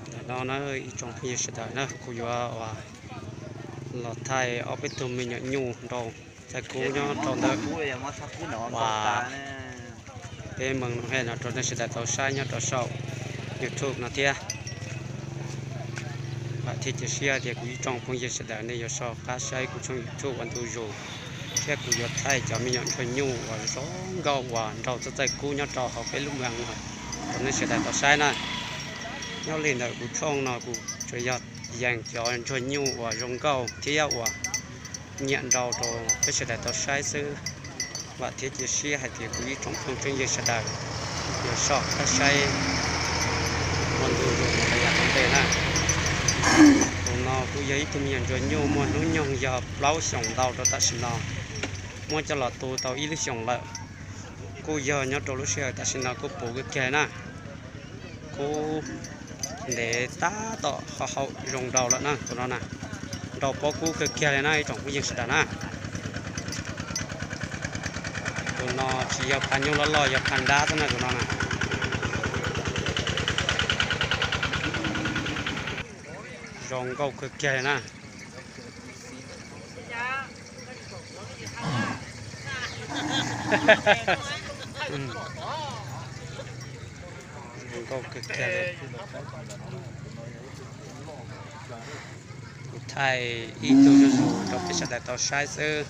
Ntawm no na ib tsoom phooj ywg sawv daws na, kuv yuav los thaij ob peb tug me nyuam nyuj nrau txaij kub nyob rau ntawm uas peb Moos Noom Hej no rau nej sawv daws tau saib nyob rau saum YouTube no thiab. Vam thiab cia siab tias kuv ib tsoom phooj ywg sawv daws nej yuav soj qab saib kuv tshooj YouTube ua ntu zus, thiab kuv yuav thaij cov me nyuam ntsuag nyuj uas zoo nkauj uas nrau txaij kub nyob rau hauv peb lub moos no rau nej sawv daws tau saib na. Nyob li ntawm kuv tshooj no kuv tsuas yog yees cov ntsuag nyuj uas zoo nkauj thiab uas nyiam nrau rau peb sawv daws tau saib xwb. Vam thiab cia siab hais tias kuv ib tsoom phooj ywg sawv daws yuav soj qab saib ua ntu zus yav tom ntej na. Tus no kuj yog ib tug me nyuam ntsuag nyuj muaj hnub nyoog yog plaub xyoos ntau rau tam sim no, muab coj los tu tau ib lub xyoos lawm. Kuj yog nyob rau lub sij hawm tam sim no kuj puv kawg kiag na, kub ntev tab tom qhov haum zoo nrau lawm na tus no na. Nrau pob kub kawg kiag li na ib tsoom phooj ywg sawv daws na. Tus no tsis yog pha nyuj loj loj, yog pha nrab xwb na tus no na. Zoo nkauj kawg kiag li na. Zoo nkauj kawg kiag li. Kuv thaij ib tug zuj zus rau peb sawv daws tau saib xwb.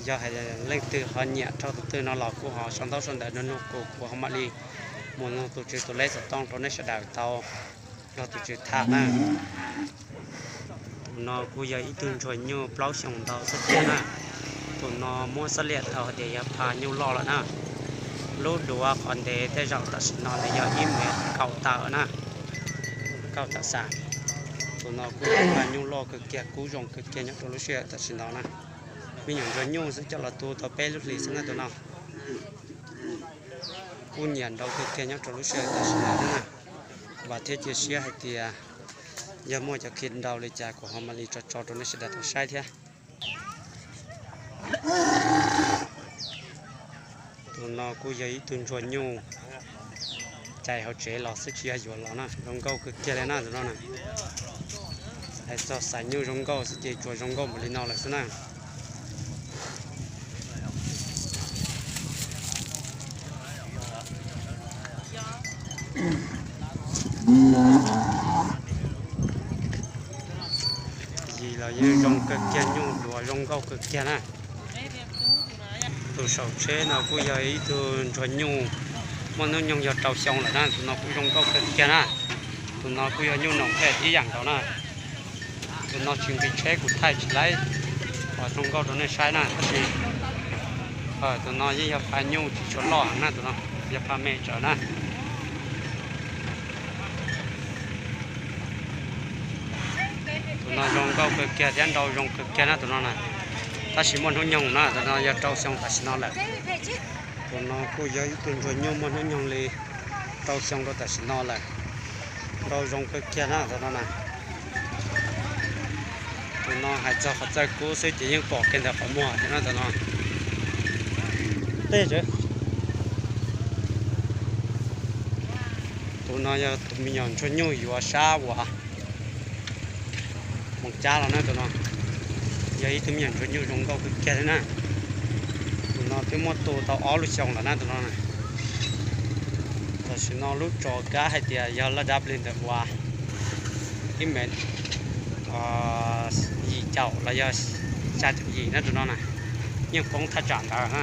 Yog hais leej twg ho nyiam rau tus twg no los kuj ho sau ntaub sau ntawv nug nug kuv, kuv ho mam li mus nug tus tswv tus leb xov tooj rau nej sawv daws tau nrog tus tswv tham na. Tus no kuj yog ib tug ntsuag nyuj plaub xyoos ntau xwb thiab na. Tus no muab xab liam tau hais tias yog pha nyuj loj lawm na. Lub duav qhov ntev tej zaum tam sim no nws yog ib mev kaum tawm na, kaum tawm xas. Tus no kuj yog pha nyuj loj kawg kiag, kub zoo kawg kiag nyob rau lub sij hawm tam sim no na. Me nyuam ntsuag nyuj xwb coj los tu tau peb lub hlis xwb na tus no. Kuj nyiam nrau kawg kiag nyob rau lub sij hawm tam sim no thiab na. Vam thiab cia siab hais tias yog muaj cov khi nrau li cas kuv ho mam li tso tso rau nej sawv daws tau saib thiab. Tus no kuj yog ib tug ntsuag nyuj cais hauv tsev los xwb tsis yog yuav los na, zoo nkauj kawg kiag li na tus no na. Hais txog xaiv nyuj zoo nkauj xwb ces tsuas zoo nkauj npaum li no lawm xwb na. Yim los yeej zoo kawg kiag, nyuj duav zoo nkauj kawg kiag na. Tus saum tsheb no kuj yog ib tug ntsuag nyuj muaj hnub nyoog yog rau xyoo lawm na, tus no kuj zoo nkauj kawg kiag na. Tus no kuj yog nyuj noom phem ib yam nkaus na. Tus no tsis nqis tsheb kuv thaij tsis laib, zoo nkauj rau nej saib na tab sis tus no yeej yog pha nyuj tsis tshua loj heev na, tus no yog pha me tsawv na. Tus no zoo nkauj kawg kiag thiab nrau zoo kawg kiag na tus no na. Tab sis muaj hnub nyoog na, tus no yog rau xyoo tam sim no lawm. Tus no kuj yog ib tug ntsuag nyuj muaj hnub nyoog li rau xyoo rau tam sim no lawm. Nrau zoo kawg kiag na tus no na. Tus no hais txog qhov txaij kub xwb ces yeej pom kiag ntawm qhov muag thiab na tus no. Tej Tus no yog tus me nyuam ntsuag nyuj yuav sab uas Moos Cab los na tus no. Yog ib tug me nyuam ntsuag nyuj zoo nkauj kawg kiag li na. Tus no twb muab tu tau ob lub xyoo lawm na tus no na. Tam sim no lub tsov kab hais tias yog laj dab plig ntawm uas ib mev yim caum los yog xya caum yim na tus no na. Yeej poob thaj tsam ntawd na.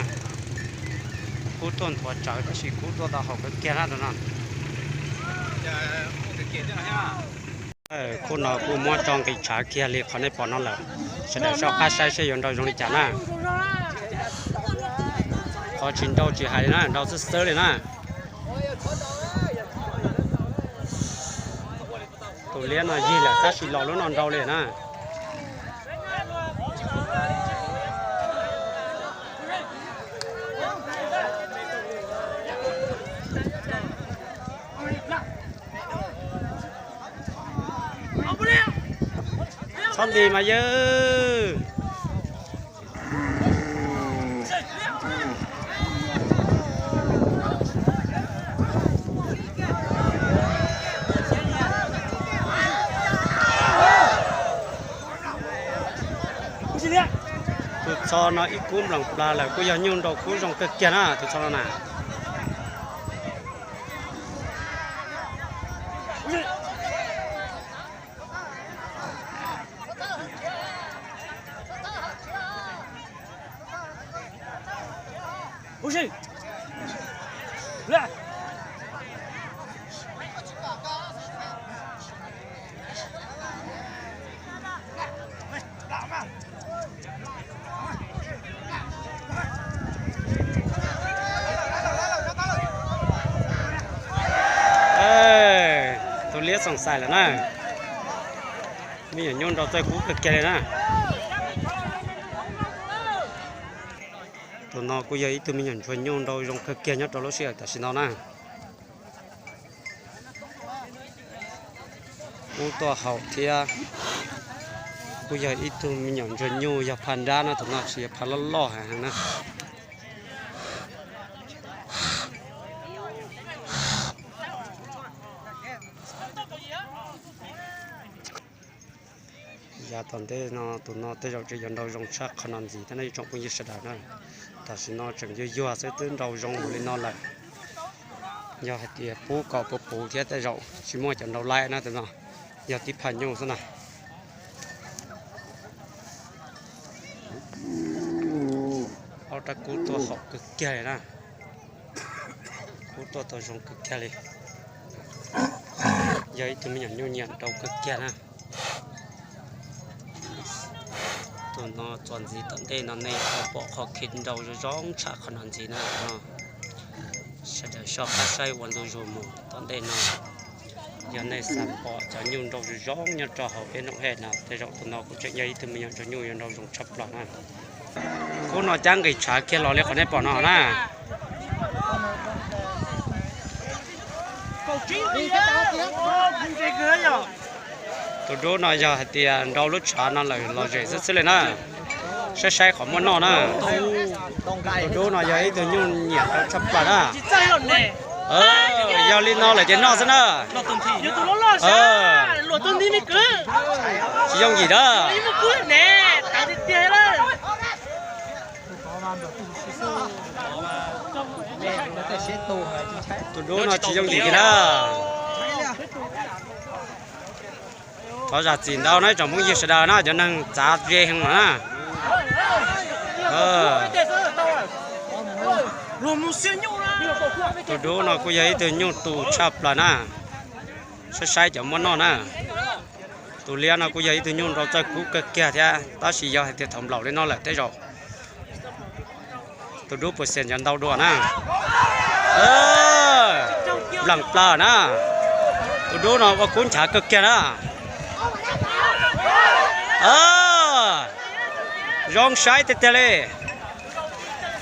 Kub tuaj nthuav tsawv tab sis kub tuaj tau haum kawg kiag na tus no. Khub no kuj muab tso nqis tshav kiag li qhov nej pom no lawm. Sawv daws soj qab saib seb yuav nrau zoo li cas na. Qhov tsis nrau tsis hais li na, nrau xwb xwb li na. Tus liab no yig lawm tab sis los lub no nrau li na. Txhob nti mas yawg. Tso no ib kub nploos plas lawm, kuj yog nyuj nrau kub zoo kawg kiag na tus tso no na. Tus liab xoom xais lawm na. Me nyuam nyuj nrau txawj kub kawg kiag li na. Tus no kuj yog ib tug me nyuam ntsuag nyuj nrau zoo kawg kiag nyob rau lub sij hawm tam sim no na. Kub tuaj haum thiab. Kuj yog ib tug me nyuam ntsuag nyuj yog pha nrab na, tus no tsis yog pha loj loj heev na. Yav tom ntej no tus no tej zaum tseem yuav nrau zoo tshaj qhov no ntxiv thiab no ib tsoom phooj ywg sawv daws na. Tam sim no tseem yuag yuag xwb twb nrau zoo mus li no lawm. Yog hais tias pub kom puv puv thiab tej zaum tsis muaj cov nrau laib na, tus no yog tib phaj nyuj xwb na. Ob rab kub tuaj haum kawg kiag li na. Kub tuaj tau zoo kawg kiag li. Yog ib tug me nyuam nyuj nyiam nrau kawg kiag na. Tus no txuas ntxiv tom ntej no nej yuav tau pom qhov khiv nrau zoo zoo tshaj qhov no ntxiv na no. Sawv daws soj qab saib ua ntu zus mus tom ntej no. Yog nej xav pom cov nyuj nrau zoo zoo nyob rau hauv peb noom hej no, tej zaum tus no kuj tseem yog ib tug me nyuam ntsuag nyuj yuav nrau zoo tshaj plaws na. Kub no cab nqis tshav kiag los li qhov nej pom no na. Tus dub no yog hais tias nrau lub tshav no lawm los zem xwb xwb li na. Saib saib qhov muaj noj na. Tus dub no yog ib tug nyuj nyiam nrau tshaj plaws na. Yog li no lawm ces noj xwb na. Tsis yooj yim na. Tus dub no tsis yooj yim kiag na. Thov zam txim ntau na tsoom phooj ywg sawv daws na, cov neeg txav ze heev no na. Tus dub no kuj yog ib tug nyuj tu tshaj plaws na. Saib saib cov muaj noj na. Tus liab no kuj yog ib tug nyuj nrau txawj kub kawg kiag thiab, tab sis yog hais tias thaum nplaum li no lawm tej zaum tus dub puas xiam ncav ntau dua na. Npleem plaws na. Tus dub no ua kub nchav kawg kiag na. Zoo saib tiag tiag li.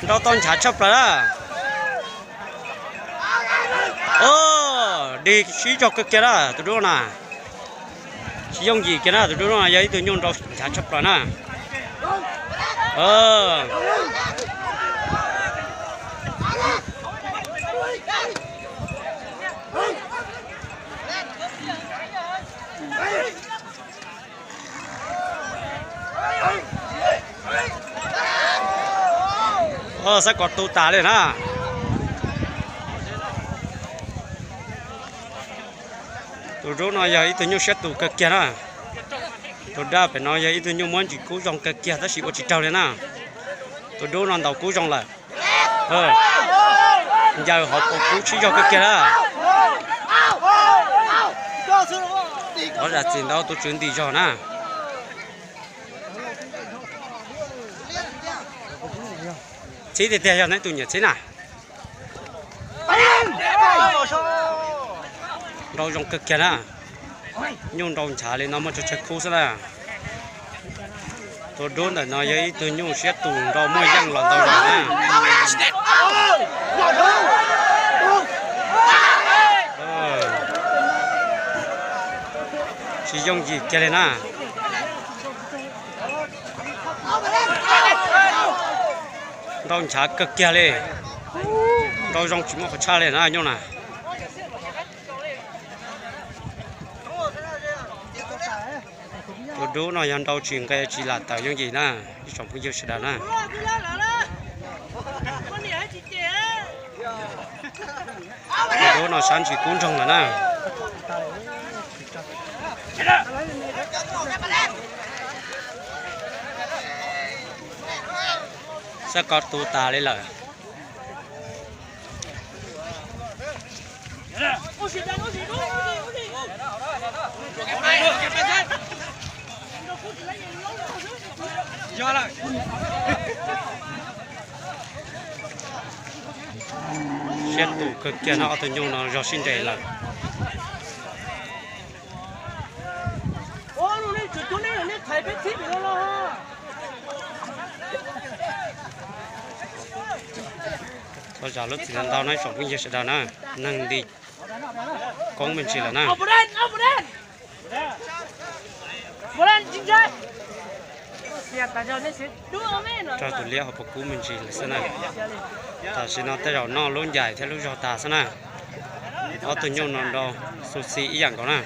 Nrau tau nchav tshaj plaws na. Dig sib zog kawg kiag na tus dub na. Tsis yooj yim kiag na, tus dub no yog ib tug nyuj nrau nchav tshaj plaws na. Xav kom tu tas li na. Tus dub no yog ib tug nyuj siab tus kawg kiag na. Tus dab pem no yog ib tug nyuj muab ntsis kub zoo kawg kiag tab sis ua tsis raug li na. Tus dub no ntaus kub zoo lawm. Ncaws hauv paus kub sib zog kawg kiag na. Thov zam txim ntau tus tswv ntim zog na. Txhib tiag tiag yog neb tus nyiam txhib na. Nrau zoo kawg kiag na. Nyuj nrau nchav li no muaj tsawg tsawg khub xwb na. Tus dub ntawm no yog ib tug nyuj siab tus nrau muaj yeej los ntau zaus na. Tsis yooj yim kiag li na. Nrau nchav kawg kiag li. Nrau zoo tsis muaj qhov tshaj li na nyuj na. Tus Dub no yog nrau tsis nqe tsis lam tawm yooj yim na, ib tsoom phooj ywg sawv daws na. Tus dub no sab ntsis kub ntsoog lawm na. Xab koj tu tas li lawm. Siab tus kawg kiag no, ob tug nyuj no zog sib nres lawm. Txhob zam lub txim ntau no ib tsoom phooj ywg sawv daws na, neeg nti koob me ntsis lawm na. Rau tus liab ho puas kub me ntsis lawm xwb na. Tam sim no tej zaum noj lub ncaim thiab lub zog tas xwb na. Ob tug nyuj no nrau xu xi ib yam nkaus na.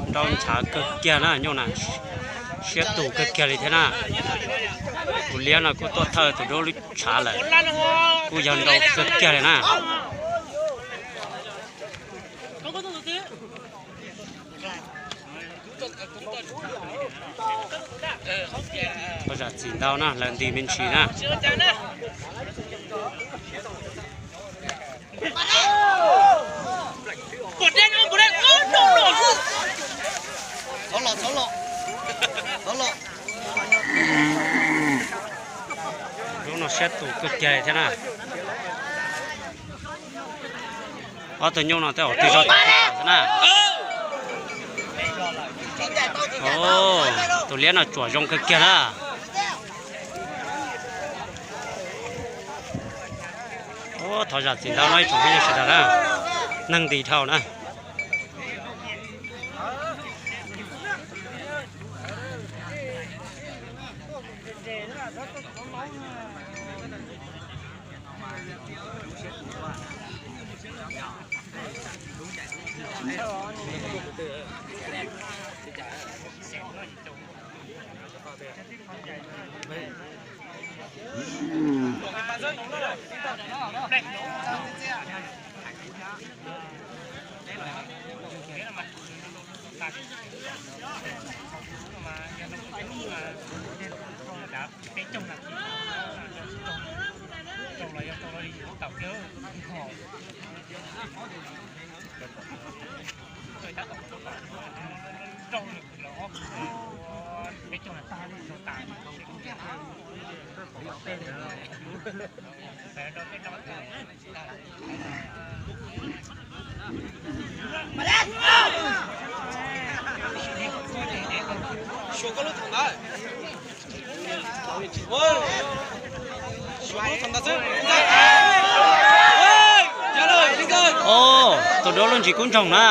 Nrau ntshav kawg kiag na nyuj na, siab tus kawg kiag li thiab na. Tus liab no kuj tuaj thawj tus dub lub tshav lawm, kuj yog nrau kawg kiag li na. Txhob zam txim ntau na, lawv nti me ntsis na. Lub no siab tus kawg kiag thiab na. Ob tug nyuj no tej zaum twb zog tas xwb na. Tus liab no tsuam zoo kawg kiag na. Thov zam txim ntau no ib tsoom phooj ywg sawv daws na, neeg nti dhau na. Tus dub lub ntsis kub ntsoog na.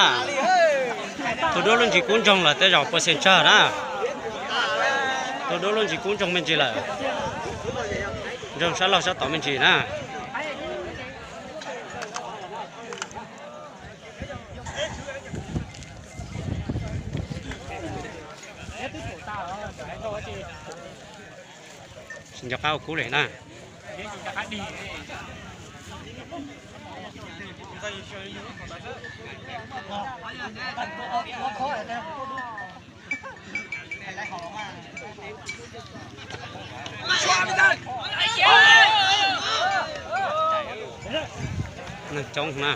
Tus dub lub ntsis kub ntsoog lawm tej zaum puas xeem tsawg na. Tus dub lub ntsis kub ntsoog me ntsis lawm. Ntsoog sab laug sab tod me ntsis na. Tsis nco qab ua kub li na. Neeg coob na,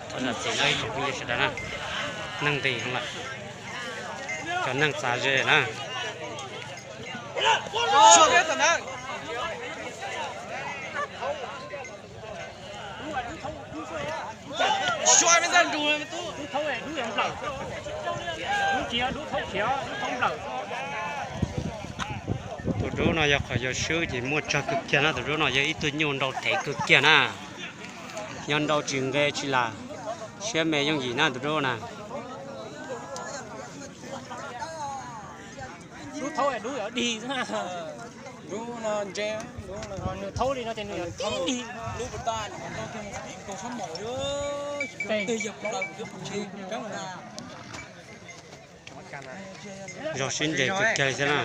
thov zam txim no ib tsoom phooj ywg sawv daws na, neeg nti heev lawm, cov neeg txav ze na. Tus Dub no yog qhov yuav swb ces muaj tsawg kawg kiag na, tus dub no yog ib tug nyuj nrau thev kawg kiag na. Yog nrau tsis nqe tsis lam siab me yooj yim na tus dub na. Dub thaub dub yuav dig xwb na. Dub no ntse, dub no nws thaub li no ces nws yuav tib dig. Zog sib nce kawg kiag li thiab na.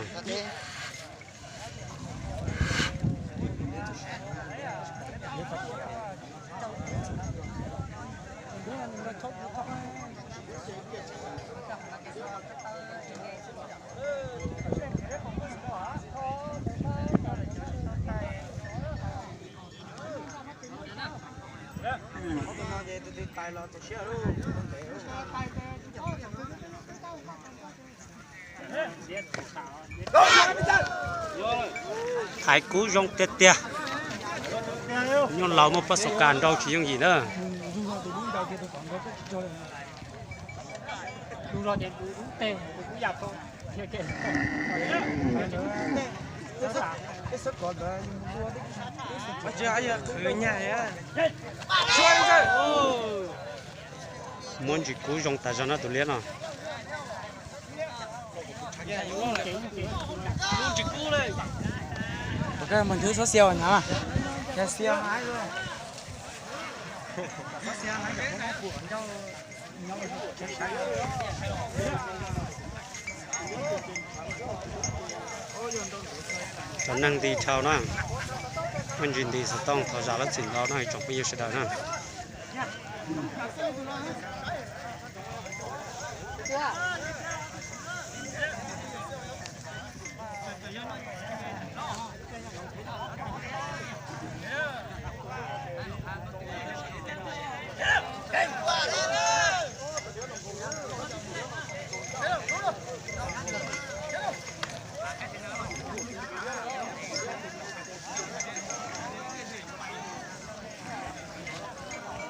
Thaiv kub zoo tiag tiag. Nyuj laus muaj pab xov kas nrau tsis yooj yim na. Muab ntsis kub zoo tas zog na tus liab no. Cov neeg nti dhau na, muaj ntsis nti xov tooj thov zam lub txim ntau no tsoom phooj ywg sawv daws na.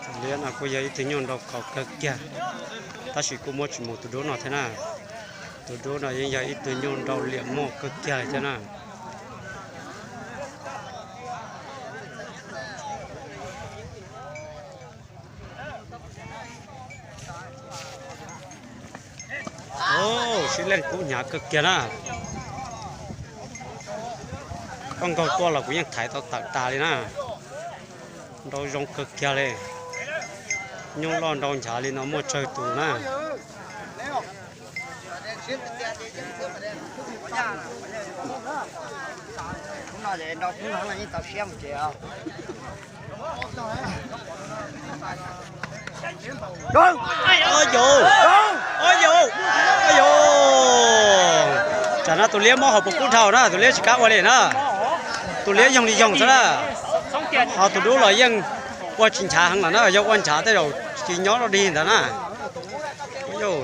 Tus liab no kuj yog ib tug nyuj nrau khov kawg kiag, tab sis kuj muab tsis mus tus dub no thiab na. Tus dub no yeej yog ib tug nyuj nrau liam muaj kawg kiag li thiab na. Sib leej kub hnyav kawg kiag na. Koj nkaug tuaj los kuv yeej thaiv tau tawm tas li na. Nrau zoo kawg kiag li. Nyuj loj nrau nchav li no muaj tsawg tus na. Tsam no tus liab mob hauv paus kub dhau na, tus liab tsis kam ua li na. Tus liab yoog li yoog xwb na. Ho tus dub los yeej ua tsis nchav heev lawm na, yog ua nchav tej zaum tsis nyob dog dig ntawd na.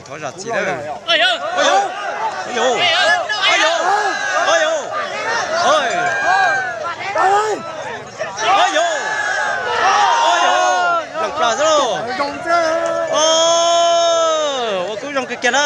Thov zam txim. Leej plas xwb lauj. Ua kub zoo kawg kiag na.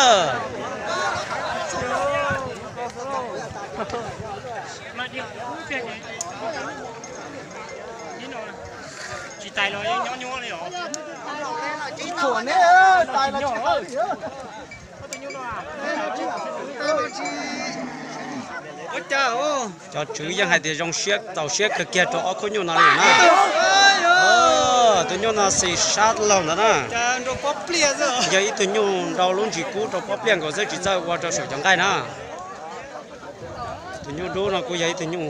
Cov tswv yeej hais tias zoo siab txaus siab kawg kiag rau ob khub nyuj no li na. Tus nyuj no xis sab laug ntawd na. Yog ib tug nyuj nrau lub ntsis kub rau pob pliaj nkaus xwb tsis txawj ua rau saum cov nqaij na. Tus nyuj dub no kuj yog ib tug nyuj.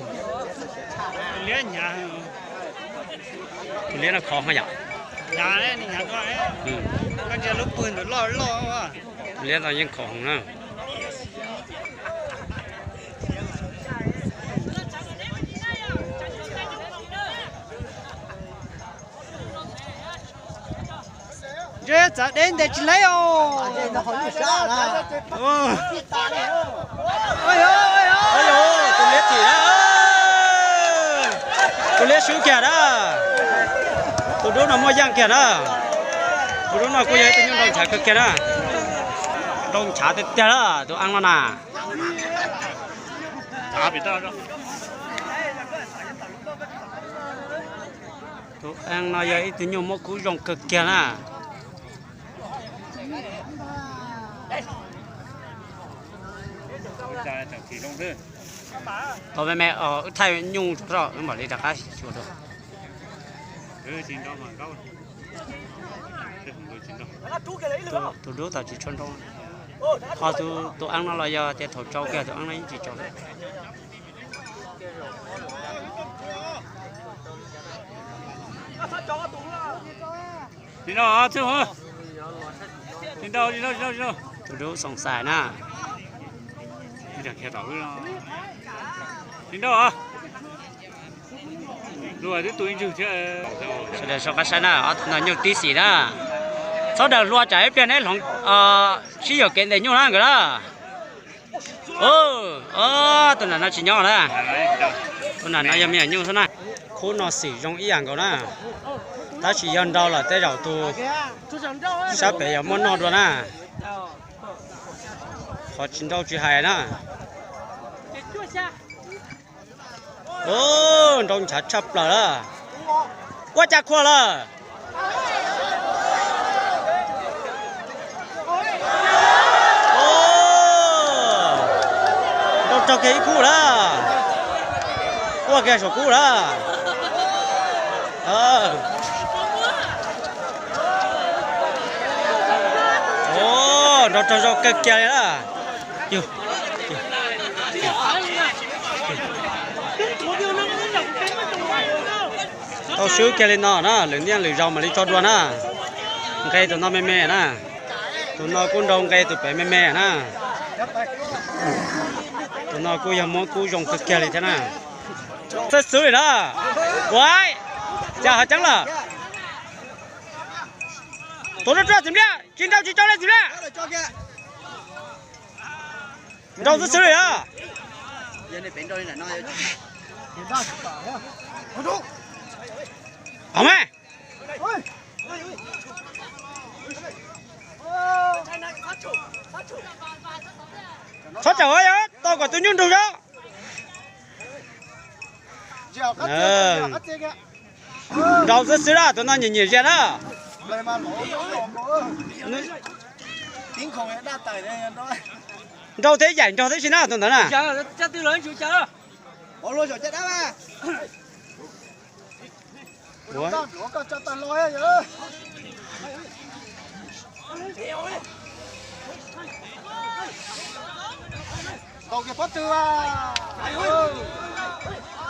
Tus liab no khov heev yom. Tus liab no yeej khov heev na. Ntshe txav deb ntes tsis laib os. Tus liab tim na. Tus liab swb kiag na. Tus dub no muaj yeej kiag na. Tus dub no kuj yog ib tug nyuj nrau nchav kawg kiag na. Nrau nchav tiag tiag na tus eeb no na. Tus eeb no yog ib tug nyuj muab kub zoo kawg kiag na. Tau me me, wb thaij nyuj rau wb mam li rov qab xyuas rau. Tus dub tau tsis tshua nroo. Ho tus eeb no los yog tias thaum tsau kiag tus eeb no yeej tsis tsau li. Tus dub xoom xais na. Sawv daws so qab saib na, ob tug no nyuj tib xim na. Txhob daws hlua tsam ib pliag neb hloov sib yuam kev ntes nyuj na nkawd na. Tus nam no tsis nyob na. Tus nam no yog me nyuam nyuj xwb na. Khub no xim zoo ib yam nkaus na. Tab sis yog nrau lawm tej zaum tus sab pem yog muab noj dua na. Qhov tsis nrau tsis hais na. Nrau nchav tshaj plaws lawm. Ua cas khuam lawm? Nrau raug kiag ib khub lawm. Quaj kiag saum kub lawm. Nrau raug zoo kawg kiag li na. Tau swb kiag li no na, lwm niaj lwm zaus mam li tso dua na. Nqe tus no me me na. Tus no kuj nrau nqe tus pem me me na. Tus no kuj yog muab kub zoo kawg kiag li thiab na. Xwb xwb li na. Ua cas ho ceeb lawm. Tuav ruaj ruaj txiv npliaj, tsis nrau tsis tsau li txiv npliaj. Nrau xwb xwb li na. Pom me. Txhob tsam yog tau kom tus nyuj nrug yog. Nrau xwb xwb na, tus no nyiam nyiam zias na. Nrau thiab yaim nrog tib si na tus ntawd na.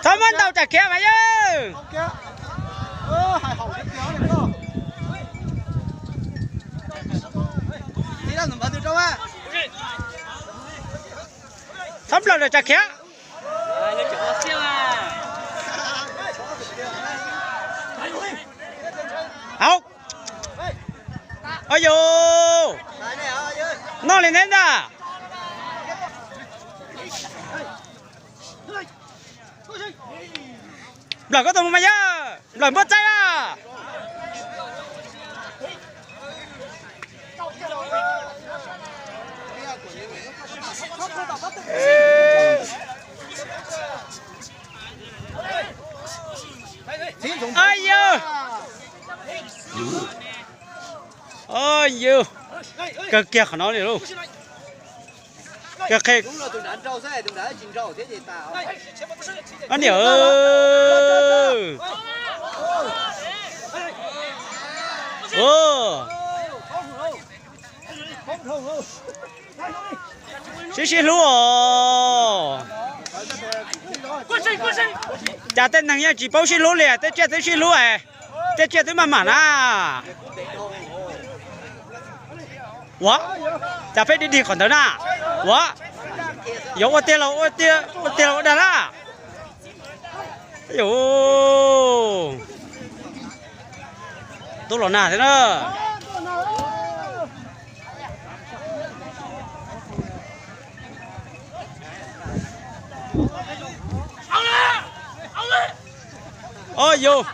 Txhob muab ntaus tsam khiav mas yawg. Txhob nplawm lawm tsam khiav. Au. Au yus, noj li neb ntag. Nplawm koj tus mus mas yawg, nplawm npuaj txaij a. Yus, kawg kiag qhov no li lauj. Kawg qhia. Niam, sib sib hlub os. Cas tej neeg yeej tsis paub sib hlub li, tej tsiaj twb sib hlub, tej tsiaj twb maj mam na. Ua cas peb dig dig qhov ntawd na. Ua yuav ua tiag los ua tiag los ua dag na. Tub los nag thiab na. Os yus,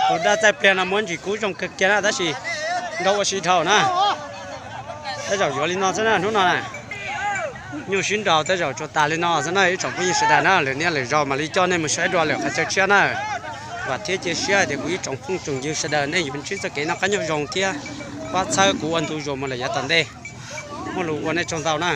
tus dag txaij pliag no muab ntsis kub zoo kawg kiag na, tab sis nrau ua si dhau na. Tej zaum yuav li no xwb na hnub no na. Nyuj sib nraus tej zaum tsuas tas li no xwb na ib tsoom phooj ywg sawv daws na, lwm niaj lwm zaus mam li coj nej mus saib dua lwm qhov chaw tshiab na. Vam thiab cia siab hais tias kuv ib tsoom phooj tsoom ywg sawv daws nej yuav ntsib txoj kev noj qab nyob zoo thiab pab txhawb kuv ua ntu zus mus lawm yav tom ntej. Muaj lus ua nej tsaug ntau na.